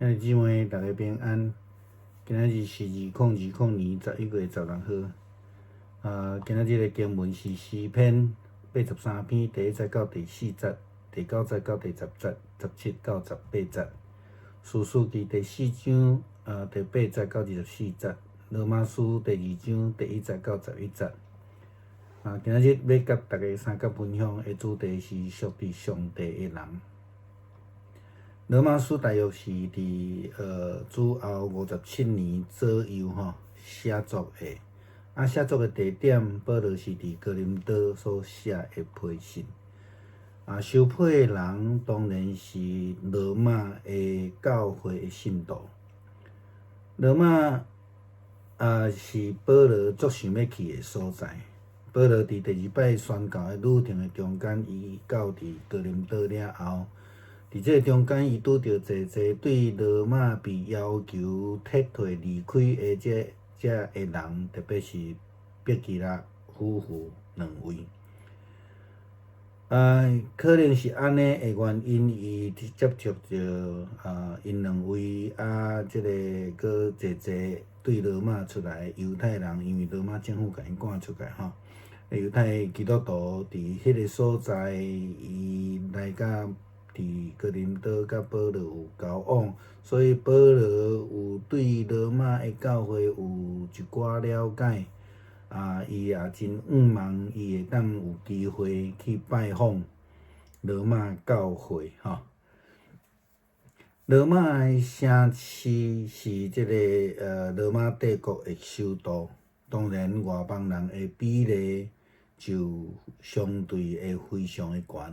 兄弟姊妹，大家平安。今仔日是2020年11月16號。今仔日的經文是詩篇83篇第一節到第四節，第九節到第十節，17到18節。士師記第四章第八節到24節，羅馬書第二章第一節到11節。今仔日欲佮大家相佮分享的主題是屬佇上帝的人。羅馬書大約是佇主後57年左右吼寫作的，寫作的地點，保羅是佇哥林多所寫的批信。收批的人當然是羅馬的教會的信徒。羅馬是保羅足想欲去的所在。保羅佇第二擺宣教的旅程的中間，伊到佇哥林多了後，佇這个中間，伊拄著濟濟對羅馬被要求撤退離開的這个人，特別是百基拉夫婦兩位。可能是按呢的原因，伊接觸著𪜶兩位，這个閣濟濟對羅馬出來的猶太人，因為羅馬政府共𪜶趕出來吼。猶太基督徒佇彼个所在，伊來佮佇哥林多佮保羅有交往，所以保羅有對羅馬的教會有一寡了解。伊也真向望伊會當有機會去拜訪羅馬教會吼。羅馬的城市是這个羅馬帝國的首都，當然外邦人的比例就相對會非常的懸。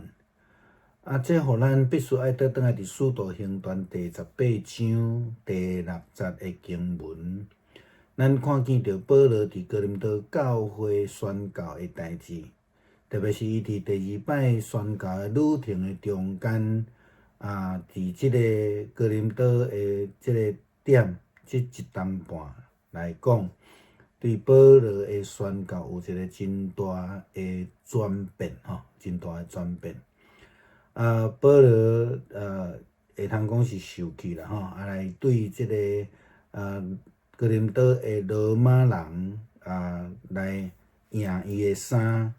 這予咱必須愛倒轉來佇《使徒行傳》第18章第六節的經文，咱看見著保羅佇哥林多教會宣教的代誌，特別是伊佇第二擺宣教的旅程的中間，佇這个哥林多的這个點，這一冬半來講，對保羅的宣教有一个真大的轉變，吼，真大的轉變。保羅會通講是受氣啦吼，來對這个哥林多的羅馬人來贏伊的衫，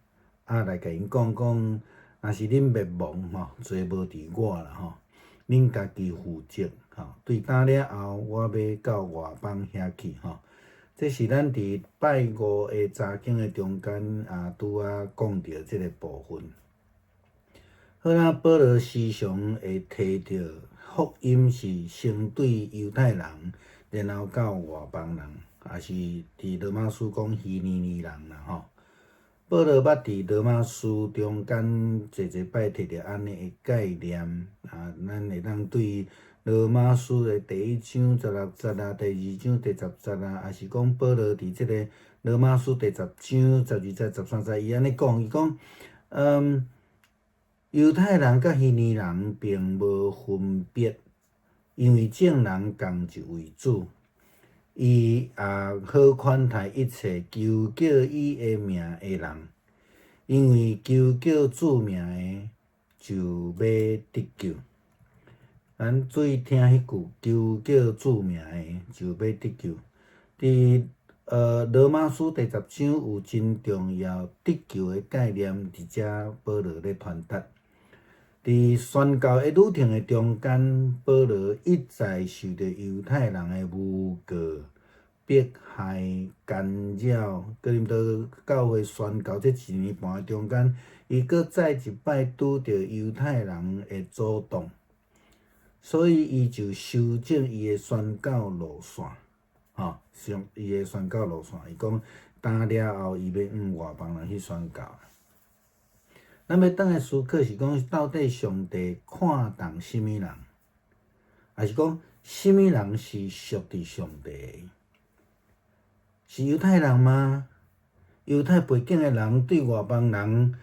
來共𪜶講講，若是恁滅亡吼，罪無佇我啦吼，恁家己負責吼。對今了後，我欲到外邦遐去吼。這是咱佇拜五的查經的中間拄仔講著這个部分。好啦，保羅時常會提著福音是先對猶太人，然後到外邦人，也是佇羅馬書講希利尼人啦吼。保羅捌佇羅馬書中間濟濟擺提著按呢的概念，咱會當對羅馬書的第一章16節啊，第二章第十節啊，抑是講保羅佇這个羅馬書第十章12節、13節，伊按呢講，伊講，猶太人佮希利尼人並無分別，因為眾人仝一位主，伊也好款待一切求叫伊的名的人，因為求叫主名的就欲得救。咱注意聽彼句，求叫主名的就欲得救。佇羅馬書第十章有真重要得救的概念，佇遮保羅咧傳達。佇宣教的旅程的中間，保羅一再受著猶太人的誣告、迫害、干擾。哥林多教會宣教這一年半的中間，伊閣再一擺拄著猶太人的阻擋，所以伊就修正伊的宣教路線，吼，上伊的宣教路線。伊講，今了後，伊欲向外邦人去宣教。咱欲轉來思考是講，到底上帝看重啥物人，抑是講啥物人是屬佇上帝的？是猶太人嗎？猶太背景的人對外邦人，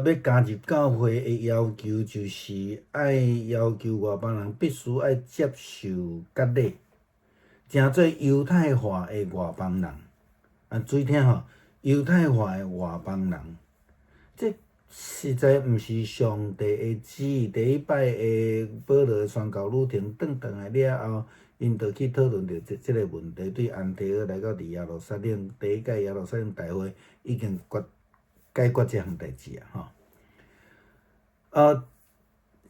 欲加入教會的要求，就是愛要求外邦人必須愛接受割禮，成做猶太化的外邦人。注意聽吼，猶太化的外邦人，這實在毋是上帝的旨意。第一擺的保羅宣教旅程轉轉來了後，𪜶就去討論著這這个問題。對安提阿來到佇耶路撒冷，第一屆耶路撒冷大會已經決解決這項代誌啊！吼，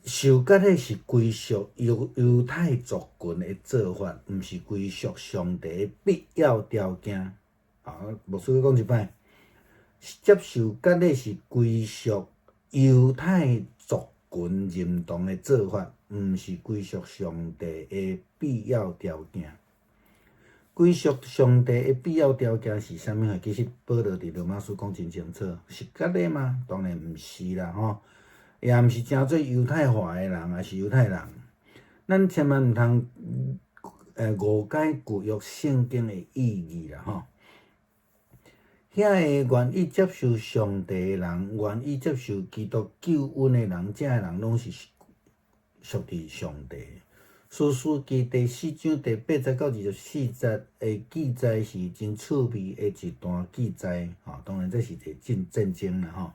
受割禮是歸屬猶猶太族群的做法，毋是歸屬上帝的必要條件。啊，牧師閣講一擺，接受割禮是歸屬猶太族群認同的做法，毋是歸屬上帝的必要條件。歸屬上帝的必要條件是啥物？其實保羅佇羅馬書講真清楚，是割禮嗎？當然毋是啦，吼，也毋是成做猶太化的人，抑是猶太人。咱千萬毋通誤解舊約聖經的意義啦，吼。遐个願意接受上帝的人，願意接受基督救恩的人，這个人攏是屬佇上帝。士師記第四章第八節到24節的記載是真趣味的一段記載，吼，當然這是一個戰戰爭啦，吼。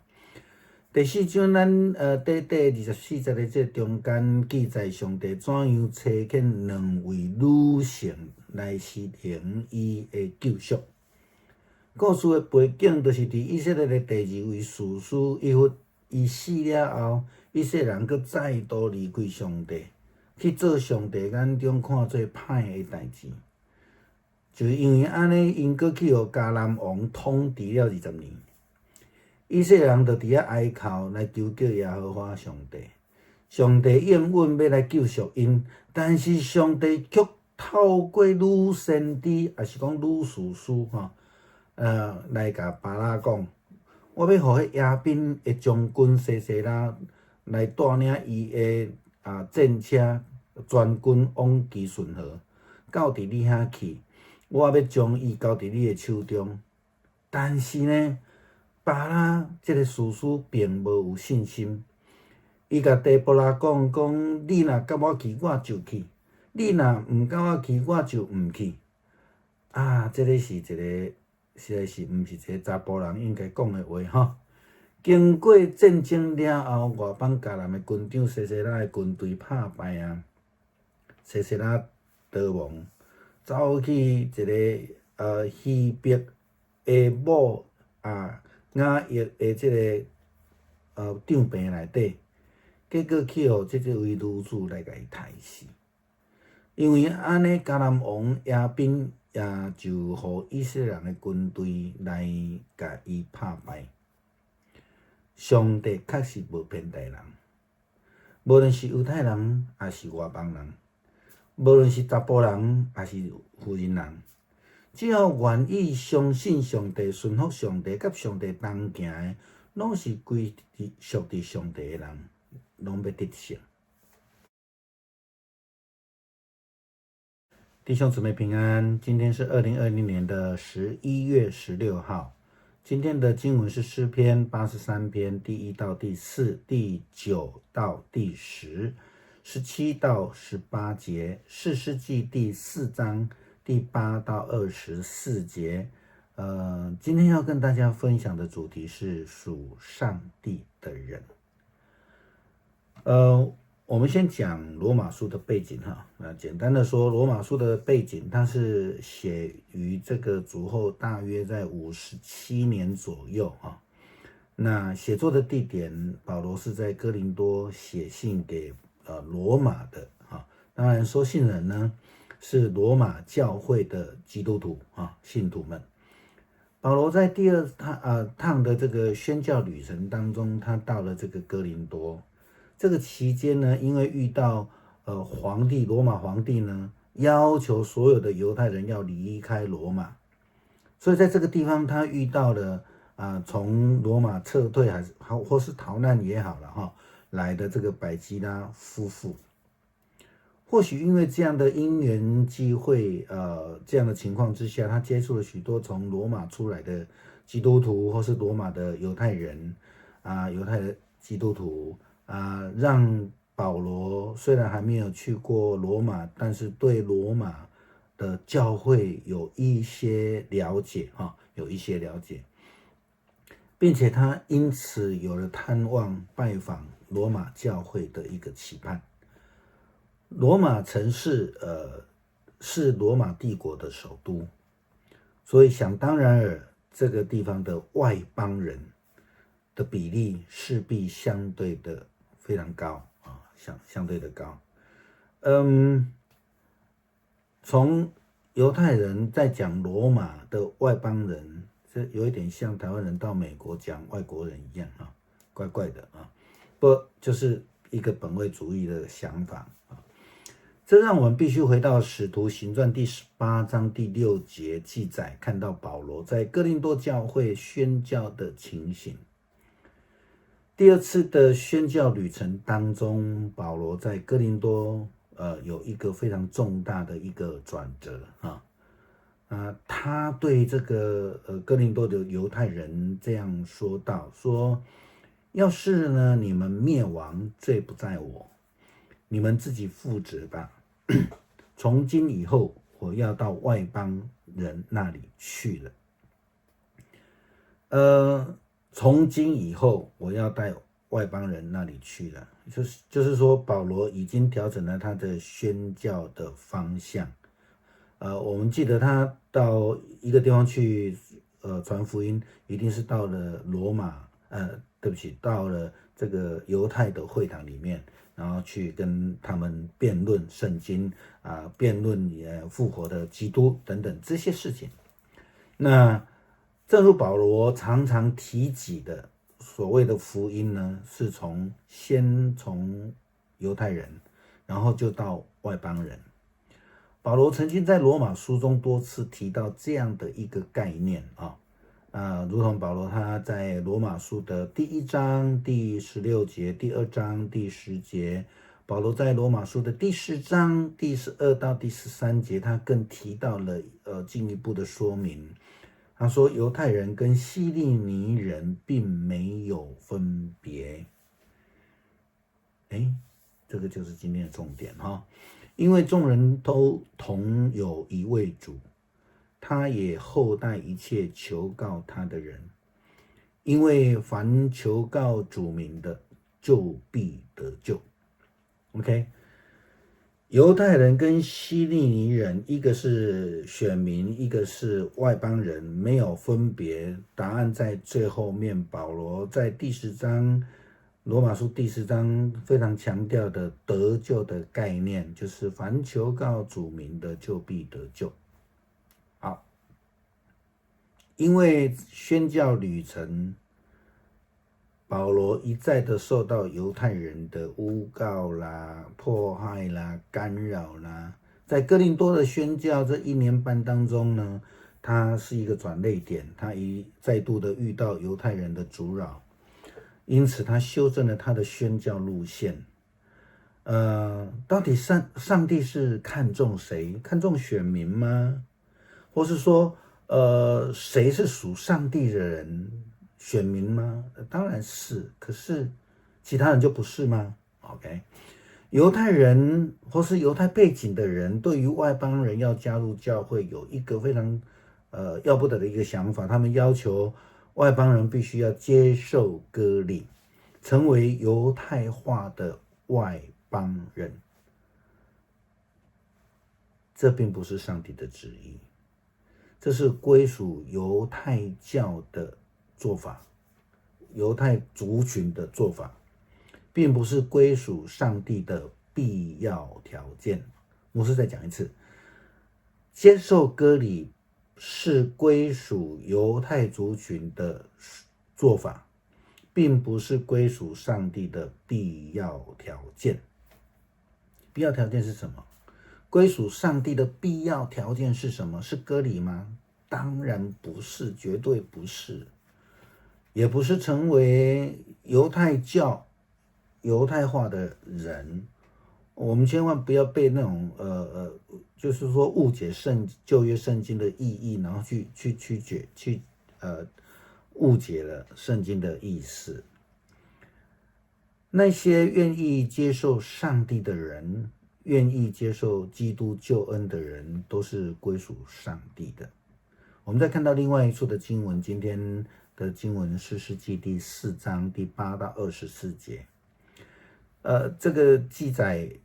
第四章咱短短24節的這中間記載，上帝怎樣差遣兩位女性來實行伊的救贖。故事的背景就是佇以色列的第二位士師以弗伊死了後，以色列人閣再度離開上帝，去做上帝眼中看做歹的代誌。就是因為按呢，𪜶閣去予迦南王統治了20年。以色列人就佇遐哀哭來求叫耶和華上帝，上帝應允欲來救贖𪜶，但是上帝卻透過女先知，抑是講女士師吼，來共巴拉講，我欲予彼亞賓的將軍西西拉來帶領伊的戰車全軍往基順河，到佇你遐去，我欲將伊交佇你的手中。但是呢，巴拉這个士師並無有信心，伊共底波拉講講，你若佮我去，我就去；你若毋佮我去，我就毋去。啊，這个是一个實在是毋是一個查埔人應該講的話吼。經過戰爭了後，外邦迦南的軍長西西拉的軍隊拍敗啊，西西拉逃亡，走去一个希伯的某啊雅億的這个帳棚內底，結果去予這位女子來共伊刣死。因為按呢，迦南王亞賓也就予以色列人的軍隊來共伊拍敗。上帝確實無偏待人，無論是猶太人，抑是外邦人，無論是查埔人，抑是婦人人，只要願意相信上帝、順服上帝、佮上帝同行的，攏是歸屬佇上帝的人，攏欲得勝。弟兄姊妹平安，今天是2020年的11月16號。今天的經文是詩篇83篇第一到第四、第九到第十、17到18節，士師記第四章第8到24節。今天要跟大家分享的主題是屬上帝的人。我們先講羅馬書的背景哈。那簡單的說，羅馬書的背景，它是寫於這個主後大約在57年左右哈。那寫作的地點，保羅是在哥林多寫信給羅馬的哈。當然，收信人呢是羅馬教會的基督徒啊，信徒們。保羅在第二趟的這個宣教旅程當中，他到了這個哥林多。這個期間呢，因為遇到皇帝羅馬皇帝呢，要求所有的猶太人要離開羅馬，所以在這個地方他遇到了從羅馬撤退還是或是逃難也好了哈，來的這個百基拉夫婦。或許因為這樣的因緣際會，這樣的情況之下，他接觸了許多從羅馬出來的基督徒，或是羅馬的猶太人啊，猶太的基督徒。啊，讓保羅雖然還沒有去過羅馬，但是對羅馬的教會有一些了解，哈，有一些了解。并且他因此有了探望拜访罗马教会的一个期盼。罗马城市，是罗马帝国的首都，所以想当然尔，这个地方的外邦人的比例势必相对的非常高啊，相对的高。从犹太人在讲罗马的外邦人，这有一点像台湾人到美国讲外国人一样啊，怪怪的啊，不就是一个本位主义的想法啊。这让我们必须回到《使徒行传》第18章第6节记载，看到保罗在哥林多教会宣教的情形。第二次的宣教旅程当中，保罗在哥林多，有一个非常重大的一个转折啊。啊，他对这个哥林多的犹太人这样说道：说，要是呢你们灭亡，罪不在我，你们自己负责吧。从今以后，我要到外邦人那里去了。从今以后，我要到外邦人那里去了，就是说，保罗已经调整了他的宣教的方向。我们记得他到一个地方去，传福音，一定是到了罗马，对不起，到了这个犹太的会堂里面，然后去跟他们辩论圣经啊，辩论复活的基督等等这些事情。那正如保罗常常提及的，所谓的福音呢，是先从犹太人，然后就到外邦人。保罗曾经在罗马书中多次提到这样的一个概念啊，如同保罗他在罗马书的第1章第16节、第2章第10节，保罗在罗马书的第10章第12到第13节，他更提到了进一步的说明。他说，犹太人跟希利尼人并没有分别。哎，这个就是今天的重点哈。因为众人都同有一位主，他也厚待一切求告他的人。因为凡求告主名的，就必得救。OK，犹太人跟希利尼人，一个是选民，一个是外邦人，没有分别。答案在最后面，保罗在第十章，罗马书第十章非常强调的得救的概念，就是凡求告主名的，就必得救。好，因为宣教旅程，保罗一再的受到犹太人的诬告啦、迫害啦、干扰啦，在哥林多的宣教这一年半当中呢，他是一个转捩点，他一再度的遇到犹太人的阻扰。因此，他修正了他的宣教路线。到底上帝是看重谁？看重选民吗？或是说，谁是属上帝的人？选民吗？当然是。可是其他人就不是吗？OK，犹太人或是犹太背景的人，对于外邦人要加入教会，有一个非常要不得的一个想法，他们要求外邦人必须要接受割礼，成为犹太化的外邦人。这并不是上帝的旨意，这是归属犹太教的做法，犹太族群的做法，并不是归属上帝的必要条件。牧师再讲一次，接受割礼是归属犹太族群的做法，并不是归属上帝的必要条件。必要条件是什么？归属上帝的必要条件是什么？是割礼吗？当然不是，绝对不是，也不是成为犹太教、犹太化的人。我们千万不要被那种就是说误解旧约圣经的意义，然后去曲解、去误解了圣经的意思。那些愿意接受上帝的人，愿意接受基督救恩的人，都是归属上帝的。我们再看到另外一处的经文，今天的經文，士師記第四章第8到24節。這個記載，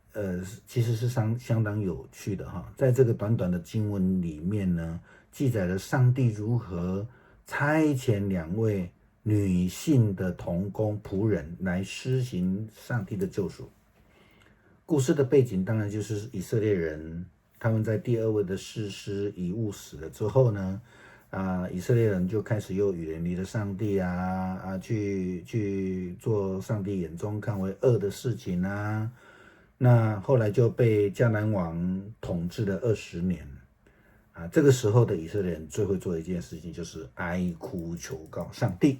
其實是相當有趣的哈。在這個短短的經文裡面呢，記載了上帝如何差遣兩位女性的同工僕人來施行上帝的救贖。故事的背景當然就是以色列人，他們在第二位的士師以笏死了之後呢，以色列人就開始又遠離了上帝啊啊，去做上帝眼中看為惡的事情啊。那後來就被迦南王統治了20年啊。這個時候的以色列人最會做一件事情，就是哀哭求告上帝。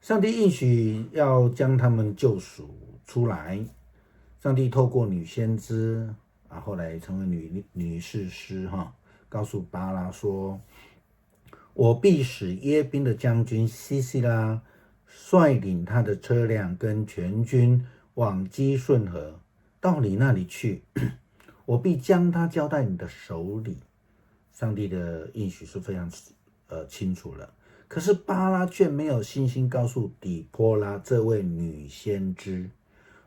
上帝應許要將他們救贖出來。上帝透過女先知啊，後來成為女士師哈，告訴巴拉說：我必使耶賓的將軍西西拉率領他的車輛跟全軍往基順河到你那裡去，我必將他交在你的手裡。上帝的應許是非常清楚了。可是巴拉卻沒有信心告訴底波拉這位女先知，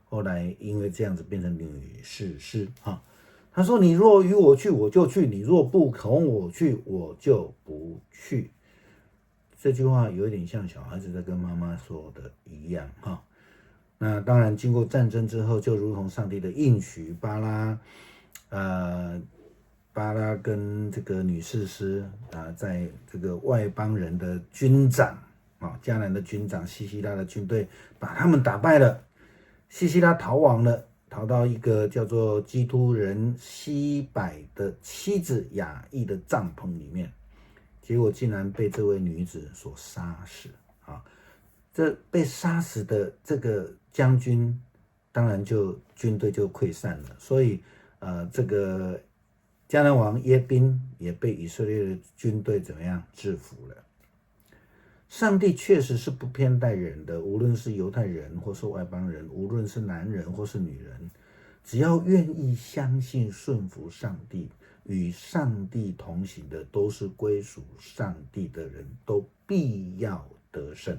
後來因為這樣子變成女士師哈。他說：“你若與我去，我就去；你若不同我去，我就不去。”這句話有點像小孩子在跟媽媽說的一樣哈。那當然，經過戰爭之後，就如同上帝的應許，巴拉跟這個女士師啊，在這個外邦人的軍長啊，迦南的軍長西西拉的軍隊，把他們打敗了，西西拉逃亡了。逃到一個叫做基突人希伯的妻子雅億的帳篷裡面，結果竟然被這位女子所殺死啊！這被殺死的這個將軍，當然就軍隊就潰散了。所以，這個迦南王耶賓也被以色列的軍隊怎麼樣制服了？上帝確實是不偏待人的，無論是猶太人或是外邦人，無論是男人或是女人，只要願意相信、順服上帝，與上帝同行的，都是歸屬上帝的人，都必要得勝。